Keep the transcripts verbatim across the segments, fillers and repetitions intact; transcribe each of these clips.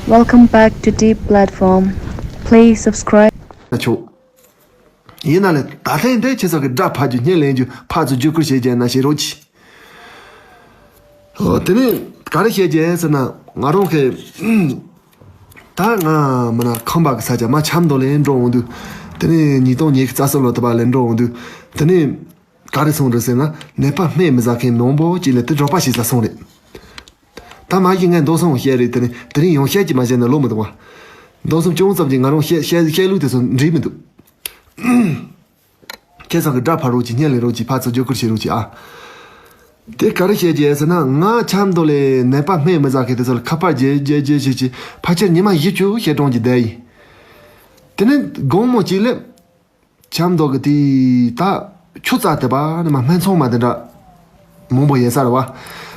Welcome back to Deep Platform. Please subscribe. ན་ཆོག་ཡིན་ན་ལས་ད་ཐེངས་དེ་ཁྱེད་ཚོ་གི་སྒྲ་ཕབ་རྒྱུ་སྙན་ལེན་རྒྱུ་ཕར་ཚུར་བརྒྱུད་བསྐུར་བྱེད་རྒྱུ་ན་བྱེད་རོགས་གྱིས། ཨོ་དེ་ནས་ག་རེ་བཤད་རྒྱུ་ཟེར་ན་ང་རང་གི་ད་ང་མི་ན་ཁམས་པ་གི་ས་ཆ་མ་ཆབ་མདོ་ལ་འགྲོ་འོང་དུས་དེ་ནས་ཉིས་སྟོང་ཉི་ཤུ་རྩ་གསུམ་ལོ་དུ་བ་ལ་འགྲོ་འོང་དུས་དེ་ནས་ག་རེ་སོང་རེད་ཟེར་ན་ནད་པ་སྨན་མི་ཟ་མཁན་མང་པོ་ཅིག་ལ་དེ་རོགས་པ་བྱེད་ས་སོང་རེད། ད་མ་གཞི་ངས་མདོ་གསུམ་བཤད་རེད། དེ་ནས་དེ་རིང་ཡང་བཤད་ཀྱི་མ་བཤད་ན་ལོ་མི་འདུག་བ། མདོ་གསུམ་ཅུང་ཙམ་གྱིས་ང་རང་བཤད་བཤད་བཤད་ལུགས་དེ་ཚོ་འགྲིག་མི་འདུག་ཁྱེད་ཚང་གི་སྒྲ་ཕབ་རོགས་གྱིས་སྙན་ལེན་རོགས་གྱིས་ཕར་ཚུར་བརྒྱུད་བསྐུར་བྱེད་རོགས་གྱིས་ཨ། དེ་ག་རེ་བཤད་ཀྱི་ཡོད་ཟེར་ན་ང་ཆབ་མདོ་ལས་ནད་པ་སྨན་མི་ཟ་མཁན་དེ་ཚོ་ལ་ཁ་པར་རྒྱག་རྒྱག་རྒྱག་བྱེད་ཀྱི་ཕལ་ཆེར་ཉི་མ་བཞི་བཅུ་བཤད་གྲོང་གྱི་བསྡད་ཡིན། དེ་ནས་དགོང་མོ་གཅིག་ལ་ཆབ་མདོ་གི་དེ་ད་ཆུ་རྩ་དེ་པ་ནི་མ་སྨན་ཚོང་མ་དེ་འདྲ་མང་པོ་ཡོད་ས་རེད་བ།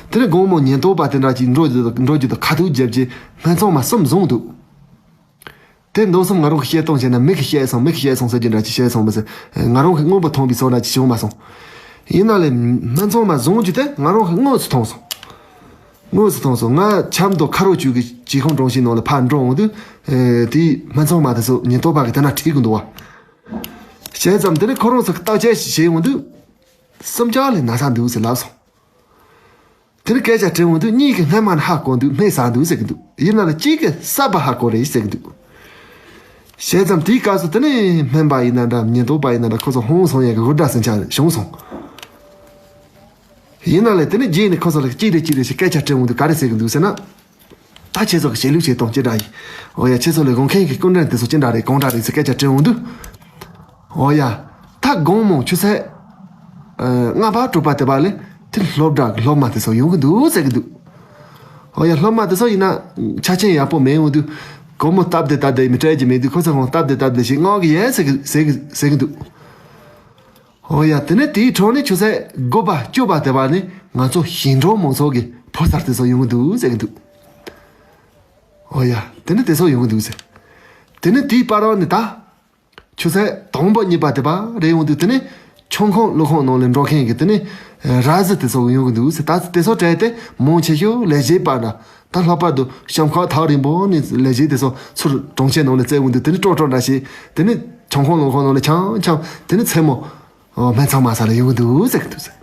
དེ་ནས་དགོང་མོ་ཉེན་རྟོག་པ་དེ་འདྲ་གྱིས་འགྲོ་རྒྱུ་དང་འགྲོ་རྒྱུ་དང་ཁ་ཐུག་རྒྱབ་ཀྱི་སྨན་ཚོང་མ་གསུམ་བཟུང་འདུག་དེ་མདོ་གསུམ་ང་རང་གིས་བཤད་སྟངས་བྱས་ན་མི་གིས་བཤད་སོང་མི་གིས་བཤད་སོང་ཟེར་རྒྱུ་འདྲ་ཅིག་བཤད་སོང་མི་ཟེར། ང་རང་གིས་སྔོན་པོ་མཐོང་བའི་སོ་འདྲ་ཅིག་བྱུང་མ་སོང་། ཡིན་ན་ལས་སྨན་ཚོང་མ་བཟུང་རྒྱུ་དེ་ང་རང་གིས་དངོས་སུ་མཐོང་སོང་། དངོས་སུ་མཐོང་སོང་། ང་ཆབ་མདོ་ཁ་རོག་ཅུས་ཀྱི་ཅི་ཁོང་གྲོང་གཞིས་ནང་ལ་ཕར་འགྲོ་འོང་དུས། དེའི་སྨན་ཚོང་མ་དེ་ཚོ་ཉེན་རྟོག་པ་གིས་དེ་ན་ཁྲིད་གི་འདུག་བ། བྱས་ཙང་དེ་ནས་ཁོ་རང་ཚོ་གིས་བརྟག་དཔྱད་ཞིག་བྱས་འོང་དུས། གསུམ་ཆ་ལས་ན་ཚ་འདུག་ཟེར་ལབ་སོང་། དེར་སྐད་ཆ་དྲིས་འོང་དུས་གཉིས་ཀྱིས་སྔན་མ་ནས་ཧ་གོ་འདུག་སྨན་ཟ་འདུག་ཟེར་གྱི་འདུག་ཡིན་ན་ལ་གཅིག་གིས་གསར་པ་ཧ་གོ་རེད་ཟེར་གྱི་འདུག་བྱས་ཙང་དེའི་སྐབས་སུ་དེ་ནས་སྨན་པ་ཡིན་ན་འདྲ་ཉེན་རྟོག་པ་ཡིན་ན་འདྲ་ཁོ་ཚོ་ཧོང་སོང་ཡས་ཀྱི་འུར་སྒྲ་ཟིང་ཆ་བྱུང་སོང་། ཡིན་ན་ལས་དེ་ནས་རྗེས་ནས་ཁོ་ཚོ་ལ་གཅིག་རེ་གཅིག་རེ་ཞིག་སྐད་ཆ་དྲིས་འོང་དུས་ག་རེ་ཟེར་གྱི་འདུག་ཟེར་ན། ད་ཁྱེད་ཚོ་གི་བྱེད་ལུགས་བྱེད་སྟངས་ཅི་འདྲ་ཡིན། འོ་ཡ་ཁྱེད་ཚོ་ལས་དགོངས་མཁན་གྱི་སྐུ་མགྲོན་དེ་ཚོ་ཅི་འདྲ་རེད་གང་འདྲ་རེད་ཟེར་སྐད་ཆ་དྲིས་འོང་དུས། འོ་ཡ། ད་དགོང་མོ་ཆུ་ཚོད། ལྔ་པ་དྲུག་པ་དེ་པ་ལས་དེ་སློབ་གྲྭ་གི་སློབ་མ་དེ་ཚོ་ཡོང་གི་འདུག་ཟེར་གི་འདུག་འོ་ཡ་སློབ་མ་དེ་ཚོ་ཡིན་ན་ཆ་རྐྱེན་ཡག་པོ་མེད་འོང་དུས། དགོང་མོ་སྟབས་བདེ་སྟབས་བདེ་མི་སྤྲད་ཀྱི་མེད་དུས་ཁོ་ཚོ་ཁོང་སྟབས་བདེ་སྟབས་བདེ་ཞིག་སྔོག་གི་ཡས་ཟེར་གི་ཟེར་གི་ཟེར་གི་འདུག་འོ་ཡ་དེ་ནས་དེའི་འཕྲོ་ནས་ཆུ་ཚོད་དགུ་པ་བཅུ་པ་དེ་པ་ནས་ང་ཚོ་ཞིང་འབྲོག་མང་ཚོགས་ཀྱི་ཕོ་གསར་དེ་ཚོ་ཡོང་གི་འདུག་ཟེར་གི་འདུག་འོ་ཡ་དེ་ནས་དེ་ཚོ་ཡོང་གི་འདུག་ཟེར། དེ་ནས་དེའི་བར་བ་ནས་ད། ཆུ་ཚོད་དང་པོ་གཉིས་པ་དེ་པ་རེད་འོང་དུས་དེ་ནས་ཆུང་ཁོངས་ཀླུ་ཁོངས་ནང་ལ་འགྲོ་མཁན་གྱི་དེ་ནས་ར་བཟི་དེ་ཚོ་ཡོང་གི་འདུག་ཟེར། ད་དེ་ཚོ་གྲས་དེ་མང་ཆེ་ཤོས་ལས་བྱེད་པ་འདྲ་ད་ལྷག་པར་དུ་གཤམ་ཁག་ཐག་རིང་པོ་ནས་ལས་བྱེད་དེ་ཚོ་ཚུར་གྲོང་ཁྱེར་ནང་ལ་བཙལ་འོང་དུས་དེ་ནས་ཀྲོ་ཀྲོ་འདྲ་ཞིག་དེ་ནས་ཆུང་ཁོངས་ཀླུ་ཁོངས་ནང་ལ་འཆམ་འཆམ་དེ་ནས་མཚན་མོ་སྨན་ཚོང་མ་ས་ལ་ཡོང་གི་འདུག་ཟེར་གི་འདུག་ཟེར།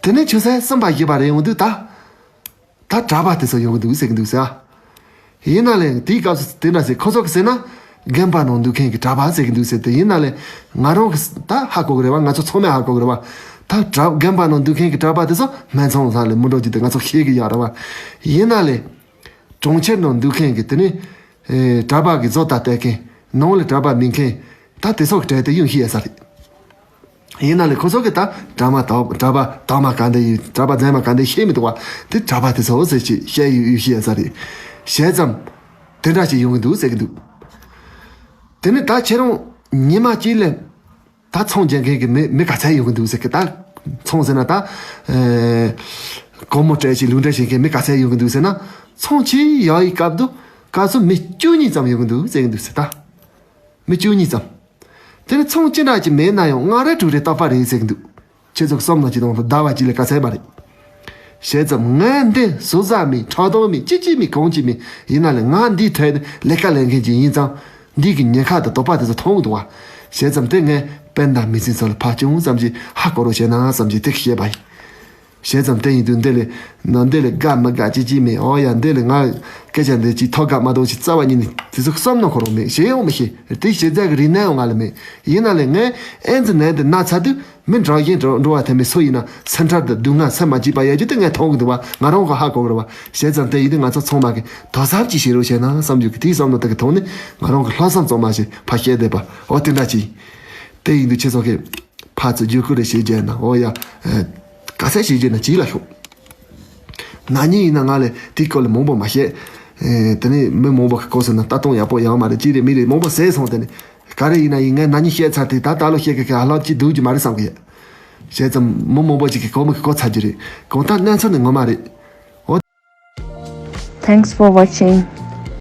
དེ་ནས་ཆུ་ཚོད་གསུམ་པ་བཞི་པ་རེད་འོང་དུས་ད། ད་གྲྭ་པ་དེ་ཚོ་ཡོང་གི་འདུག་ཟེར་གི་འདུག་ཟེར་ཨ། ཡིན་ན་ལས་དེའི་སྐབས་སུ་དེ་འདྲ་ཟེར་ཁོ་ཚོ་གི་ཟེར་ན་དགོན་པ་ནང་འདུག་མཁན་གྱི་གྲྭ་པ་ཟེར་གི་འདུག་ཟེར་ཏེ་ཡིན་ན་ལས་ང་རང་གི་ད་ཧ་གོ་གི་རེད་བ། ང་ཚོ་ཚང་མས་ཧ་གོ་གི་རེད་བ། ད་གྲྭ་དགོན་པ་ནང་འདུག་མཁན་གྱི་གྲྭ་པ་དེ་ཚོ་སྨན་ཚོང་ས་ལས་མི་འགྲོ་རྒྱུ་དེ་ང་ཚོ་ཤེས་གི་ཡོད་རེད་བ། ཡིན་ན་ལས་གྲོང་ཁྱེར་ནང་འདུག་མཁན་གྱི་དེ་ནི་གྲྭ་པ་གི་བཟོ་ལྟ་བསྟན་མཁན་ནང་ལས་གྲྭ་པ་མིན་མཁན་ད་དེ་ཚོ་གི་གྲས་དེ་ཡོང་ཤེས་ཡ་ས་རེད། ཡིན་ན་ལས་ཁོ་ཚོ་གི་ད་གྲྭ་མ་དག་གྲྭ་པ་དག་མ་ག་འདྲ་ཡོད་གྲྭ་པ་རྫུན་མ་ག་འདྲ་ཤེས་མི་འདུག་བ། དེ་གྲྭ་པ་དེ་ཚོ་ཟེར་ཅིག་བཤད་ཡོད་ཡོད་ཤེས་ཡ་ས་རེད། བྱས་ཙང་དེ་འདྲ་ཞིག་ཡོང་གི་འདུག་ཟེར་གི་འདུག་དེ་ནི་ད་ཁྱེད་རང་ཉི་མ་གཅིག་ལ་ད་ཚོང་རྒྱག་མཁན་གི་མི་མི་ག་ཚད་ཡོང་གི་འདུག་ཟེར་གི་ད་ཚོང་ཟེར་ན་ད་སྒོར་མོ་སྤྲད་ཅིག་ལུང་འདྲེན་བྱེད་མཁན་མི་ག་ཚད་ཡོང་གི་འདུག་ཟེར་ན་ཚོང་ཅིག་ཡག་ཡི་སྐབས་དུ་སྐབས་སུ་མི་བཅུ་གཉིས་ཙམ་ཡོང་གི་འདུག་ཟེར་གི་འདུག་ཟེར་ད། མི་བཅུ་གཉིས་ཙམ། དེ་ནི་ཚོང་ཅི་འདྲ་ཅིག་མེད་ན་ཡང་ལྔ་རེ་དྲུག་རེ་རྟག་པ་རེད་ཟེར་གི་འདུག་ཁྱེད་ཚོ་བསམ་བློ་ཅིག་གཏོང་དང་ཟླ་བ་གཅིག་ལ་ག་ཚད་པ་རེད། བྱས་ཙང་ངས་འདི་བཟོ་ས་མེད་ཁྲག་དོག་མེད་ཅི་ཅི་མེད་གང་ཅི་མེད་ཡིན་ན་ལས་ང་འདིའི་ཐད་ནས་ལས་ཀ་ལས་མཁན་ཅིག་ཡིན་ཙང་འདི་གི་ཉེན་ཁ་དང་དོགས་པ་དེ་ཚོ་མཐོང་གི་འདུག་བ། བྱས་ཙང་དེ་ངས་སྤུན་ཟླ་མི་ཚེ་ཚོ་ལ་ཕར་ཅུང་ཙམ་ཅིག་ཧ་གོ་རོགས་བྱས་ན་བསམ་གྱི་དེ་བཤད་པ་ཡིན། བྱས་ཙང་དེ་ཡིན་དུས་འདི་ལས་ན་འདི་ལས་དགའ་མི་དགའ་ཅི་ཅི་མེད། ཨོ་ཡ་འདི་ལས་ང་སྐད་ཆ་འདི་ཅིག་ཐོག་དགའ་མ་གཏོགས་ཅིག་རྩ་བ་ཉིད་ནས་དེ་ཚོ་བསམ་མནོ་འཁོར་རོགས་མེད། བྱེད་ཡོང་མི་ཤེས། དེ་བྱེད་རྒྱུ་གི་རིག་གནས་ཡང་ང་ལ་མེད། ཡིན་ན་ལས་ངས་ཨེ་ཙི་ནད་འདི་ན་ཚར་དུས་མི་འགྲོ་བཞིན་འགྲོ་འགྲོ་བ་དེ་མི་སུ་ཡིན་ན་སེམས་ཁྲལ་དང་སྡུག་བསྔལ་སེམས་མ་སྐྱིད་པ་ཡོད་རྒྱུ་དེ་ངས་མཐོང་གི་འདུག་བ། ང་རང་གི་ཧ་གོ་གི་རེད་བ། བྱས་ཙང་དེ་ཡིན་དུས་ང་ཚོ་ཚང་མ་གི་དོ་གསར་ཅིག་བྱེད་རོགས་བྱས་ན་བསམ་རྒྱུ་གི་དེའི་བསམ་བློ་དེ་གི་ཐོག་ནས་ང་རང་གི་ལྷག་བསམ་གཙང་མ་ཞིག་ཕར་བཤད་བསྡད་པ། ཨོ་དེ་འདྲ་ཅིག་ཡིན། དེ་ཡིན་དུས་ཁྱེད་ཚོ་གི་ཕར་ཚུར་བརྒྱུད་བསྐུར་རེ་བྱེད་རྒྱུ་ན་ཨོ་ཡ། ག་ཚད་བྱེད་རྒྱུ་ན་གཅིག་ལ་ཤོག་ན་ནིང་ཡིན་ན་ང་ལས་དེའི་སྐོར་ལ་མང་པོ་མ་བཤད། དེ་ནས་མི་མང་པོ་གི་སྐོར་ཟེར་ན་ལྟ་སྟངས་ཡག་པོ་ཡོད་མ་རེད། གཅིག་རེད་མི་རེད་མང་པོ་ཟེར་སོང་། དེ་ནས་ག་རེ་ཡིན་ན་ཡིན། ངས་ན་ནིང་བཤད་ཚར་དེ་ད་ད་ལོ་བཤད་གི་གི་ཧ་ལབ་ཅིག་འདུག་རྒྱུ་མ་རེད་བསམ་གི་ཡོད། བྱས་ཙང་མི་མང་པོ་ཅིག་གི་གོ་མི་གི་གོ་ཚར་རྒྱུ་རེད། གང་ལྟར་གནས་ཚུལ་ནི་ངོ་མ་རེད། ཨོ། Thanks for watching.